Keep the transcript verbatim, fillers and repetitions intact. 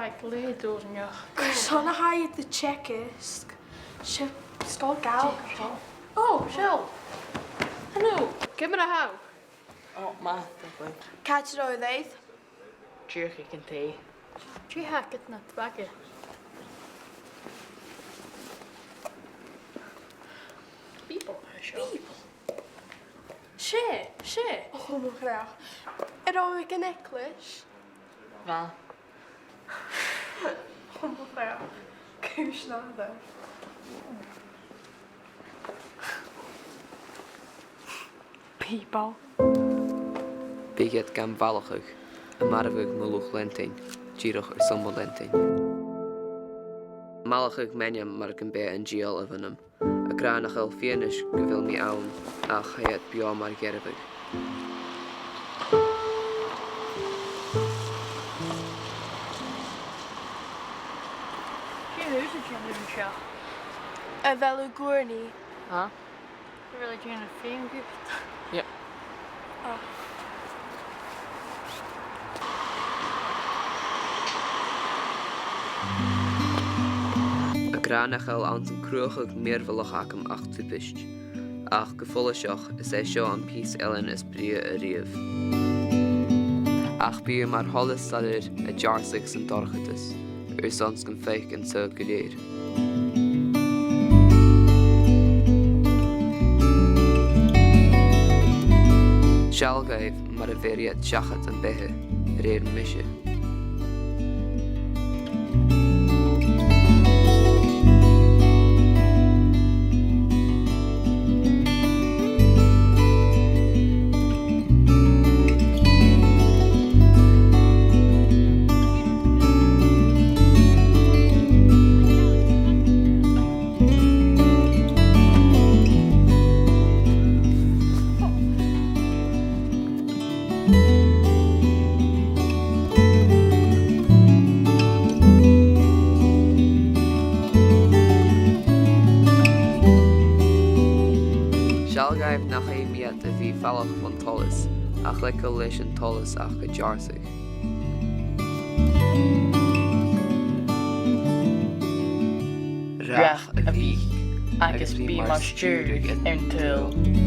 Ag leth-dùrneach. Carson a tha iad a' teagasg? 'S e sgoil Ghàidhlig a tha seo. Ò, seall. Hello. Ciamar a tha thu? Ò, math, tapadh leibh. Càit an robh thu? Dìreach aig an taigh. Dè th' agad nad bhaga? Bìoball a tha seo. Bìoball? 'S e, 's e. Ò, mo chreach. An robh thu aig an eaglais? Bha. Ò, mo chreach. Cùis nàdar. Bìoball. Bidh iad gam bhalachadh, a' marbhadh mo luchd-leantainn, dìreach airson mo leantainn. Am balachadh m' ainm mar gum b' e an dìol a bh' annam. Ag ràdh nach eil fianais gu bheil mi ann, ach tha iad beò mar dhearbhadh. Dè tha thusa a' dèanamh an seo? A bheil thu ag ùrnaigh? Huh? Really doing a thing, good. Yeah. Oh. Ag ràdh nach eil anns a' chruthachadh mìorbhaileach agam ach tubaist. Ach gu follaiseach, is e seo am pìos ealain as brèagha a-riamh. Ach bidh e mar sholas soilleir a' deàrrsadh san dorchadas, airson 's gum faic an saoghal gu lèir. Seall dhaibh mar a bheir iad seachad am beatha a rèir mise. Seall dhaibh nach fheum iad a bhith falach bhon t-solas, ach leigeil leis an t-solas aca deàrrsadh. Rach a' Bhìc, agus bi mar stiùireadh air an t-saoghal.